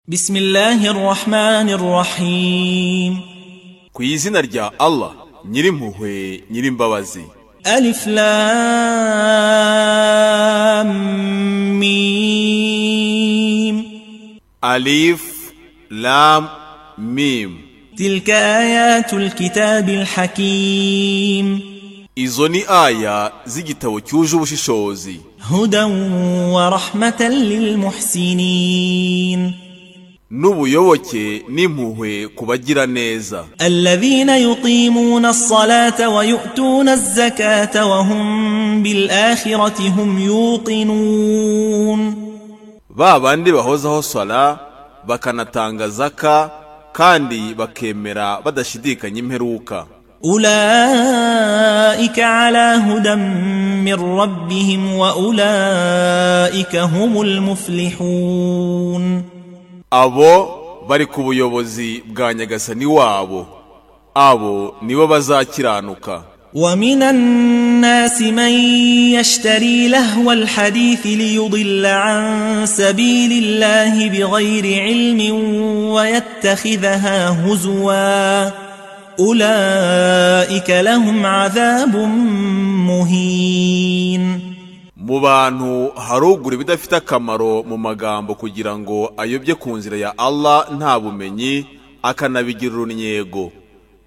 بسم الله الرحمن الرحيم. Ku izina rya Allah, Nyirimpuhwe, Nyirimbabazi. ألف لام ميم. Alif, Lam, Mim. تلك آيات الكتاب الحكيم. Izo ni aya z'igitabo cyuje ubushishozi. هدى ورحمة للمحسنين. N'ubuyoboke n'impuhwe ku bagira neza. الذين يقيمون الصلاة ويؤتون الزكاة وهم بالآخرة هم يوقنون. Ba bandi bahozaho sala, bakanatanga zaka, kandi bakemera badashidikanya imperuka. أولئك على هدى من ربهم وأولئك هم المفلحون. Abo bari ku buyobozi bwa Nyagasani wabo, abo nibo bazakiranuka. ومن الناس من يشتري لهو الحديث ليضل عن سبيل الله بغير علم ويتخذها هزوا أولئك لهم عذاب مهين. Mu bantu harugura ibidafite akamaro mu magambo kugira ngo ayobye ku nzira ya Allah nta bumenyi, akanabigira urunyego.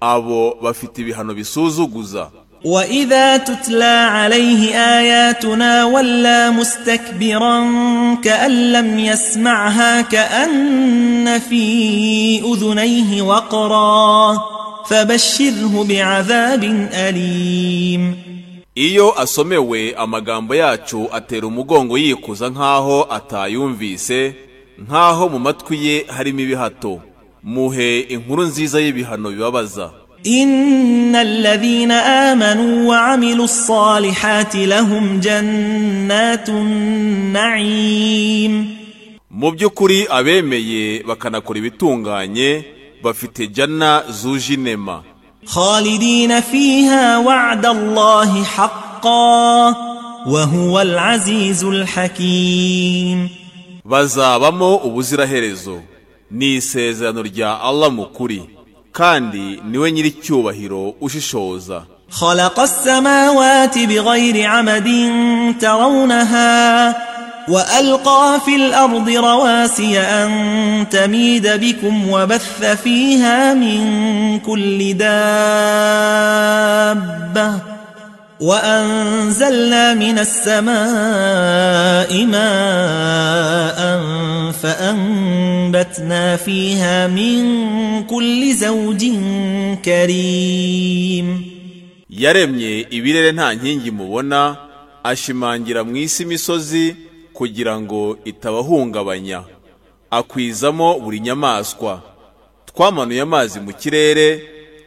Abo bafite ibihano bisuzuguza. وإذا تتلى عليه آياتنا ولى مستكبرا كأن لم يسمعها كأن في أذنيه وقرا فبشره بعذاب أليم. Iyo asomewe amagambo yacu atera umugongo yikuza nk'aho atayumvise, nk'aho mu matwi ye harimo ibihato. Muhe inkuru nziza y'ibihano bibabaza. إن الذين آمنوا وعملوا الصالحات لهم جنات النعيم. Mu by'ukuri abemeye bakanakora ibitunganye bafite jana zuje inema. خالدين فيها وعد الله حقا وهو العزيز الحكيم. Bazabamo ubuziraherezo, ni isezerano rya Allah mu kuri, kandi niwe nyiricyubahiro ushishoza. خلق السماوات بغير عمد ترونها وألقى في الأرض رواسي أن تميد بكم وبث فيها من كل دابة وأنزلنا من السماء ماء فأنبتنا فيها من كل زوج كريم. Yaremye ibirere nta nkingi mubona, ashimangira mu isi imisozi kugira ngo itabahungabanya, akwizamo buri nyamaswa. Twamanuye amazi mu kirere,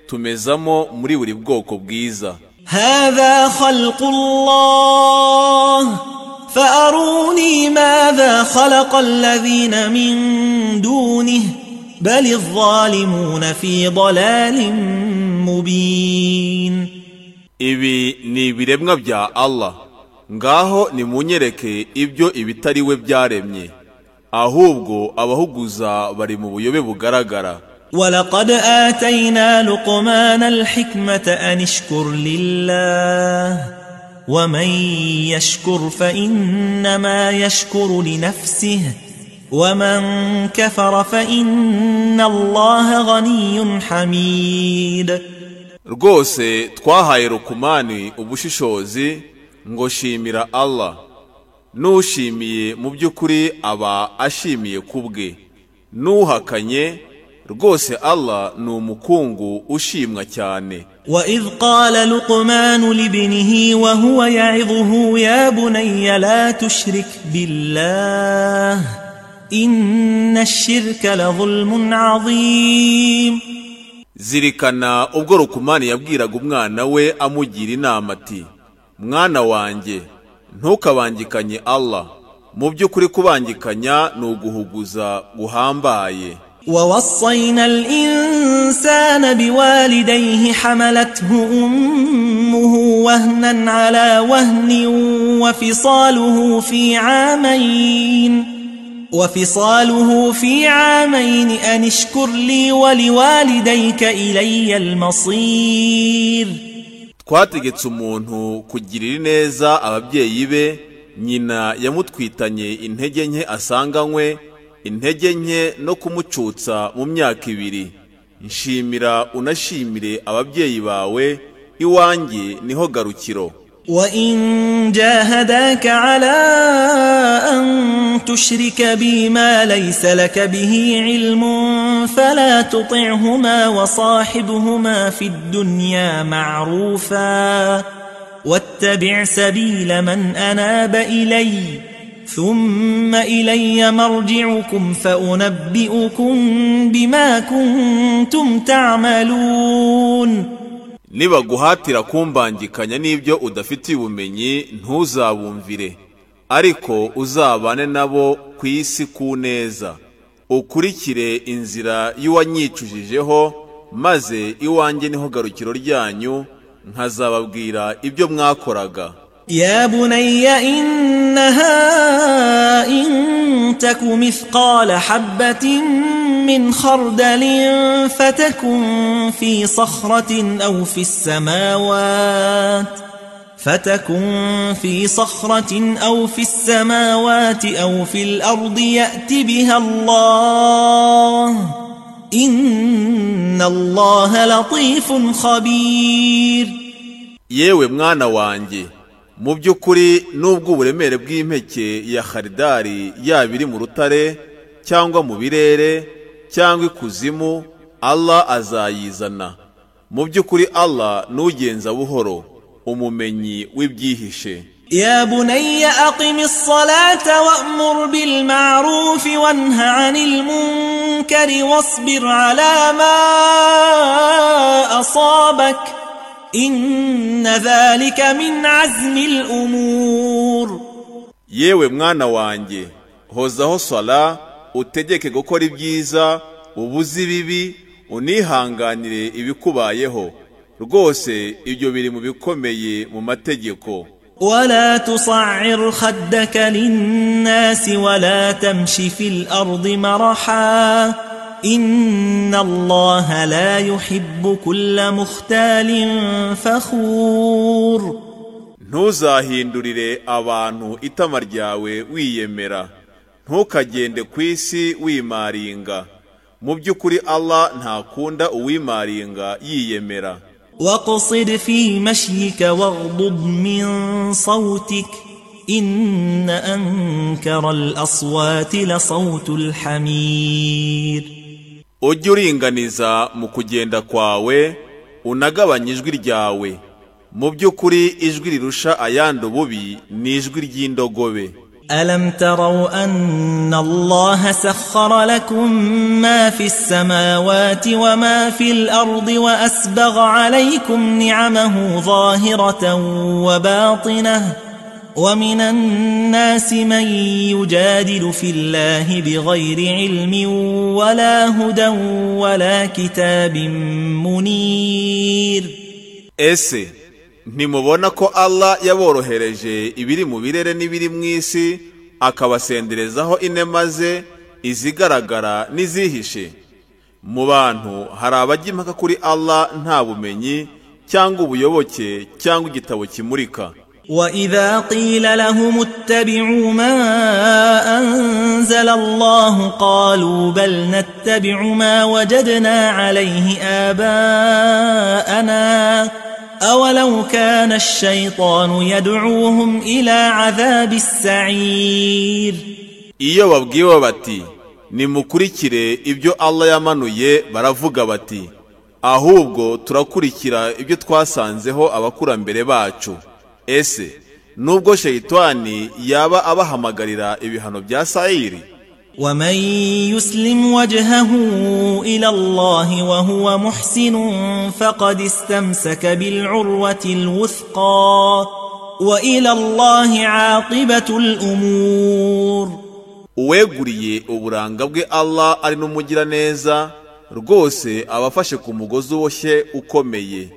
tumezamo muri buri bwoko bwiza. هذا خلق الله فأروني ماذا خلق الذين من دونه بل الظالمون في ضلال مبين. Ibi ni ibiremwa bya Allah, ngaho nimunyereke ibyo ibitari we byaremye, ahubwo abahuguza bari mu buyobe bugaragara. ولقد آتينا لقمان الحكمة أن اشكر لله ومن يشكر فإنما يشكر لنفسه ومن كفر فإن الله غني حميد. Rwose twahaye Lukumani ubushishozi ngo shimira Allah, n'ushimiye mu by'ukuri aba ashimiye kubwe, n'uhakanye rwose Allah ni umukungu ushimwa cyane. وإذ قال لقمان لابنه وهو يعظه يا بني لا تشرك بالله إن الشرك لظلم عظيم. Zirikana ubwo Lukumani yabwiraga umwana we amugira inama ati: mwana wanjye, ntukabangikanye Allah, mu by'ukuri kubangikanya ni uguhuguza guhambaye. ووصينا الإنسان بوالديه حملته أمه وهنا على وهن وفصاله في عامين وفصاله في عامين أن اشكر لي ولوالديك إلي المصير. Twategetse umuntu kugirira neza ababyeyi be, nyina yamutwitanye intege nke asanganywe intege nke no kumucutsa mu myaka 2. Nshimira unashimire ababyeyi bawe, iwanjye niho garukiro. وإن جاهداك على أن تشرك بي ما ليس لك به علم فلا تطعهما وصاحبهما في الدنيا معروفا واتبع سبيل من أناب إلي ثم إلي مرجعكم فأنبئكم بما كنتم تعملون. Nibaguhatira kumbangikanya n'ibyo udafitiye ubumenyi ntuzabumvire, ariko uzabane nabo ku isi ku neza, ukurikire inzira y'uwanyicujijeho, maze iwanjye niho garukiro ryanyu, nkazababwira ibyo mwakoraga. يا بني إنها إن تك مثقال حبة من خردل فتكن في صخرة أو في السماوات أو في الأرض يأت بها الله إن الله لطيف خبير. Yewe mwana wanjye, mu by'ukuri nubwo uburemere bw'impeke ya haridari yaba iri mu rutare cyangwa mu birere cyangwa ikuzimu, Allah azayizana. Mu by'ukuri Allah nugenza buhoro, umumenyi w'ibyihishe. يا بني أقم الصلاة وأمر بالمعروف وانه عن المنكر واصبر على ما أصابك إن ذلك من عزم الأمور. Yewe mwana wanjye, hozaho sala, utegeke gukora ibyiza, ubuze ibibi, unihanganire ibikubayeho. Rwose ibyo biri mu bikomeye mu mategeko. ولا تصعر خدك للناس ولا تمش في الأرض مرحا إن الله لا يحب كل مختال فخور. Ntuzahindurire abantu itama ryawe wiyemera, ntukagende ku isi wimaringa. Mu by'ukuri Allah ntakunda uwimaringa yiyemera. واقصد في مشيك واغضض من صوتك إن أنكر الأصوات لصوت الحمير. Ujye uringaniza mu kugenda kwawe, unagabanye ijwi ryawe. Mu by'ukuri ijwi rirusha ayandi ububi ni ijwi ry'indogobe. ألم تروا أن الله سخر لكم ما في السماوات وما في الأرض وأسبغ عليكم نعمه ظاهرة وباطنة ومن الناس من يجادل في الله بغير علم ولا هدى ولا كتاب منير. Ese ntimubona ko Allah yaborohereje ibiri mu birere n'ibiri mu isi, akabasenderezaho inema ze izigaragara n'izihishe? Mu bantu hari abajya impaka kuri Allah nta bumenyi cyangwa ubuyoboke cyangwa igitabo kimurika. وإذا قيل لهم اتبعوا ما أنزل الله قالوا بل نتبع ما وجدنا عليه آباءنا أولو كان الشيطان يدعوهم إلى عذاب السعير. Iyo babwiwe bati nimukurikire ibyo Allah yamanuye, baravuga bati ahubwo turakurikira ibyo twasanzeho abakurambere bacu. Ese nubwo shayitani yaba abahamagarira ibihano bya Sairi? ومن يسلم وجهه إلى الله وهو محسن فقد استمسك بالعروة الوثقى وإلى الله عاقبة الأمور. Uweguriye uburanga bwe Allah ari n'umugira neza, rwose abafashe ku mugozi uboshye ukomeye,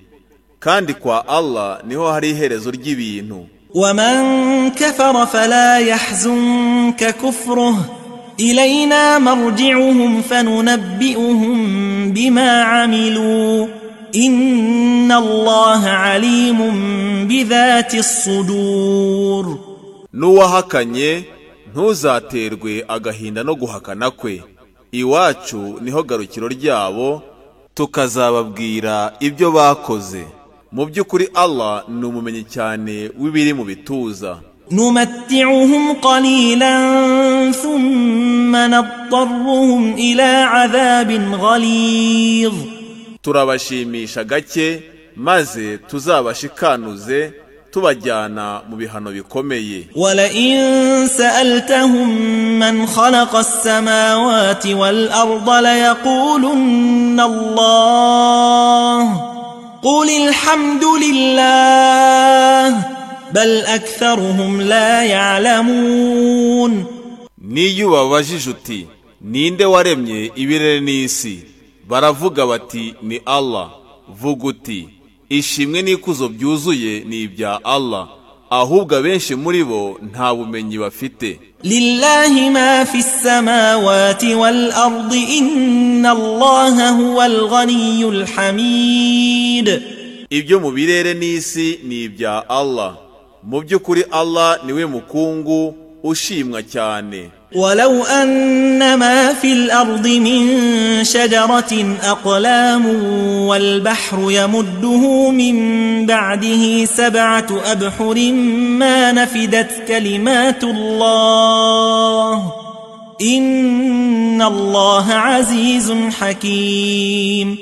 kandi kwa Allah niho hari iherezo ry'ibintu. ومن كفر فلا يحزنك كفره إلينا مرجعهم فننبئهم بما عملوا إن الله عليم بذات الصدور. N'uwahakanye ntuzaterwe agahinda no guhakana kwe, iwacu niho garukiro ryabo, tukazababwira ibyo bakoze. Mu by'ukuri Allah ni umumenyi cyane w'ibiri mu bituza. نمتعهم قليلا ثم نضطرهم إلى عذاب غليظ. Turabashimisha gake maze tuzabashikanuze tubajyana mu bihano bikomeye. ولئن سألتهم من خلق السماوات والأرض ليقولن الله قل الحمد لله بل أكثرهم لا يعلمون. Niyo ubabajije uti ninde waremye ibirere n'isi, baravuga bati ni Allah. Vuga uti ishimwe n'ikuzo byuzuye ni ibya Allah, ahubwo abenshi muri bo nta bumenyi bafite. لله ما في السماوات والأرض إن الله هو الغني الحميد. Ibyo mu birere n'isi ni ibya Allah, mu by'ukuri Allah niwe mukungu ushimwa cyane. ولو أن ما في الأرض من شجرة أقلام والبحر يمده من بعده 7 أبحر ما نفدت كلمات الله إن الله عزيز حكيم.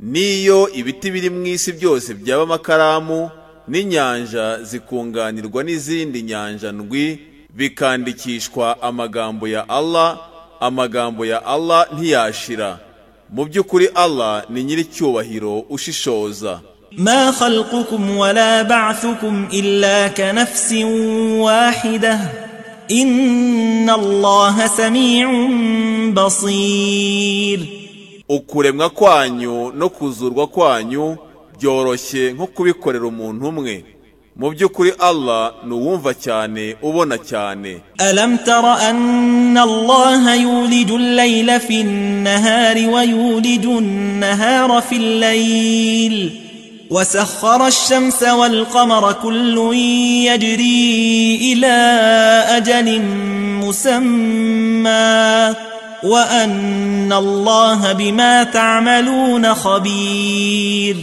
Niyo ibiti biri mu isi byose byaba amakaramu n'inyanja zikunganirwa n'izindi nyanja ndwi bikandikishwa amagambo ya Allah, amagambo ya Allah ntiyashira. Mu by'ukuri Allah ni nyiricyubahiro ushishoza. ما خلقكم ولا بعثكم إلا كنفس واحدة إن الله سميع بصير. Ukuremwa kwanyu no kuzurwa kwanyu byoroshye nko kubikorera umuntu umwe. Mu by'ukuri Allah ni uwumva cyane ubona cyane. ألم تر أن الله يولج الليل في النهار ويولج النهار في الليل وسخر الشمس والقمر كل يجري إلى أجل مسمى وأن الله بما تعملون خبير.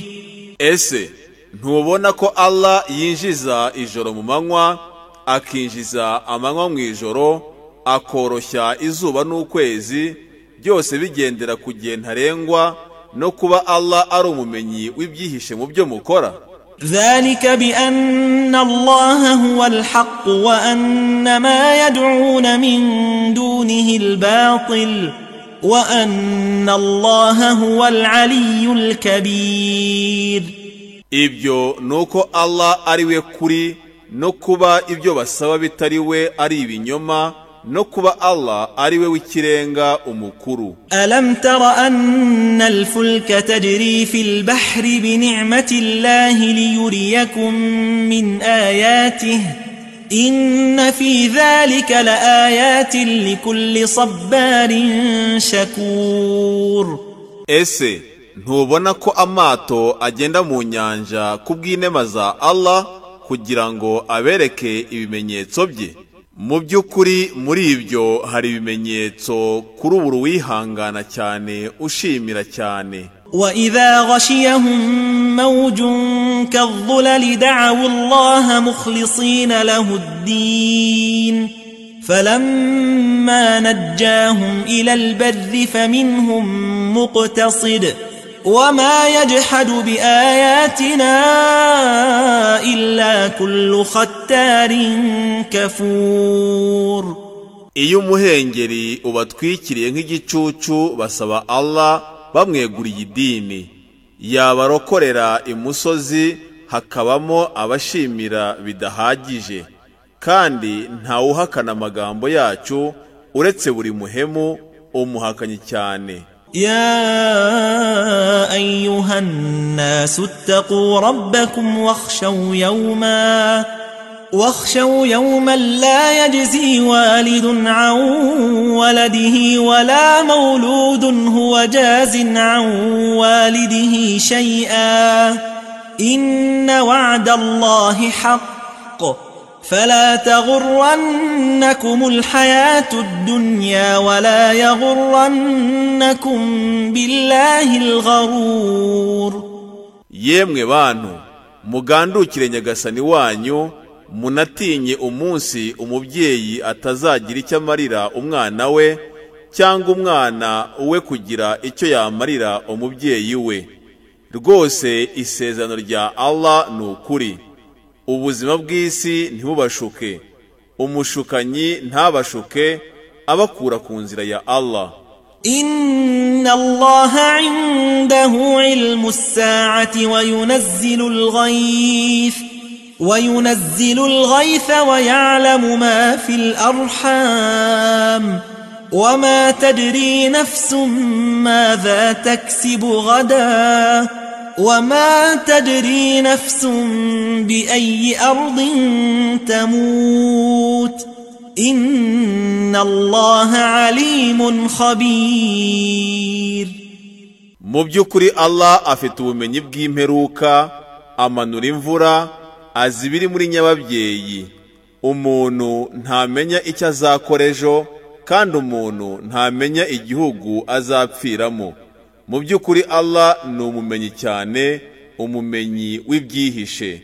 Ese ntubona ko Allah yinjiza ijoro mu manywa, akinjiza amanywa mu ijoro, akoroshya izuba n'ukwezi, byose bigendera ku gihe ntarengwa, no kuba Allah ari umumenyi w'ibyihishe mu byo mukora. ذلك بأن الله هو الحق وأن ما يدعون من دونه الباطل وأن الله هو العلي الكبير. Ibyo nuko Allah ari we kuri, no kuba ibyo basaba bitari we ari ibinyoma, no kuba Allah ari we w'ikirenga umukuru. ألم تر أن الفلك تجري في البحر بنعمة الله ليريكم من آياته إن في ذلك لآيات لكل صبار شكور. Ese ntubona ko amato agenda mu nyanja kubw'inema za Allah kugira ngo abereke ibimenyetso bye? Mu by'ukuri muri ibyo hari ibimenyetso kuri buri wihangana cyane ushimira cyane. وإذا غشيهم موج كالظلل دعوا الله مخلصين له الدين فلما نجاهم إلى البر فمنهم مقتصد وما يجحد بآياتنا إلا كل ختار كفور. Iyo umuhengeri ubatwikiriye nk'igicucu basaba Allah bamweguriye idini, yabarokorera imusozi hakabamo abashimira bidahagije, kandi ntawuhakana amagambo yacu uretse buri muhemu umuhakanyi cyane. يا أيها الناس اتقوا ربكم واخشوا واخشوا يوما لا يجزي والد عن ولده ولا مولود هو جاز عن والده شيئا إن وعد الله حق فلا تغرنكم الحياة الدنيا ولا يغرنكم بالله الغرور. Yemwe bantu, mugandukire Nyagasani wanyu, munatinye umunsi umubyeyi atazagira icyo amarira umwana we, cyangwa umwana we kugira icyo yamarira umubyeyi we. Rwose isezerano rya Allah ni ukuri. Ubuzima bw'isi ntibubashuke, umushukanyi ntabashuke abakura ku nzira ya Allah. إن الله عنده علم الساعة وينزل الغيث ويعلم ما في الأرحام وما تدري نفس ماذا تكسب غدا وما تدري نفس بأي أرض تموت إن الله عليم خبير. Mu by'ukuri Allah afite ubumenyi bw'imperuka, amanura imvura, azi ibiri muri nyababyeyi. Umuntu ntamenya icyo azakora ejo, kandi umuntu ntamenya igihugu azapfiramo. Mu by'ukuri Allah ni umumenyi cyane, umumenyi w'ibyihishe.